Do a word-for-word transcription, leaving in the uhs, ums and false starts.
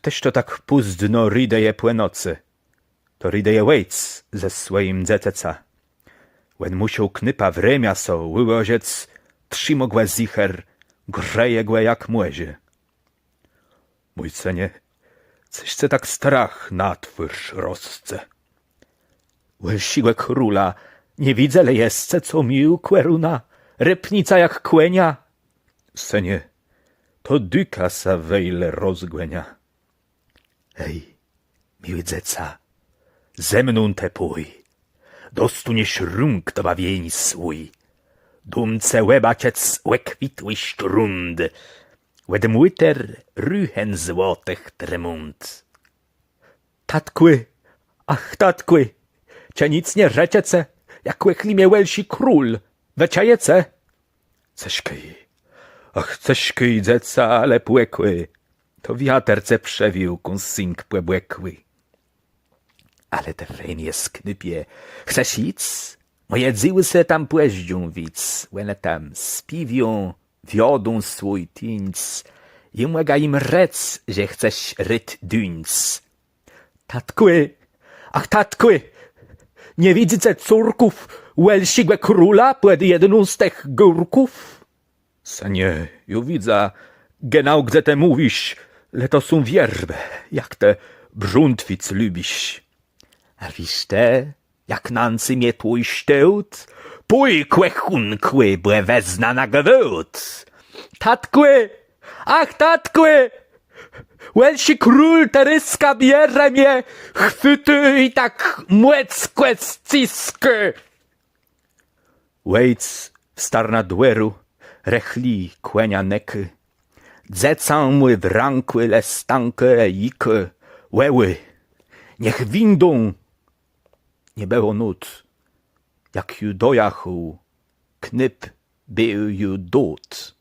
Téż to tak pùzdno ridëje pò nocë. To ridëje òjc ze swòjim dzecëcã. Òn mùszôł knôpa w remiã so ùłożëc, trzimô gò zycher, grzeje gò jak mòże. Mój sënie, cëż ce tak strach na twôrz rosce? Wòlsczégò króla nie widzelë jesce, co miôł kòrónã, répnicã jak kònia? Sënie, to dëka sã wejle rozgòniô. Ej, miłé dzecã, ze mną të pòj, dostóniesz rąk do bawieniô swój. Dóm cë òbaczëc òkwitłi sztrąd, òd mùter ruchen złotëch tremąd. Tatkù, ach, tatkù, czë nick nie rzeczece, jak òchli mie wòlsczi król, wëczëjece? Cëż kò, ach, cëż kò, dzecã, ale pòkù. To wiater cë przewiôł kąsënk pò bòkù. Ale të fejn jes, knôpie, chcesz jic? Mòje dzéwùsë tam pòżdżą wic, òne tam spiéwią, wiodą swój tuńc. Jô mògã jim rzec, że chcesz rôd duńc. Tatkù, ach, tatkù, nie widzyce córków wòlsczégò króla pòd jedną z tëch górków? Sënie, jô widzã, genau dze të mówisz, le to są wierbë, jak të brątwic lubisz. A wiész të, jak nańcë mie twój sztôłt? Pòj, kòchónkù, bò wezna na gwôłt. Tatkù, ach, tatkù, wòlsczi król terôzka bierze mie, chwôtô i tak mòckò scëskô. Òjc w starnã dwòru rëchli kònia nëkô. Dzecã mô w rãkù le stãkô i jikô. Òle, niech wińdą. Nie bëło nót. Jak ju dojachôł, knôp béł ju dôt.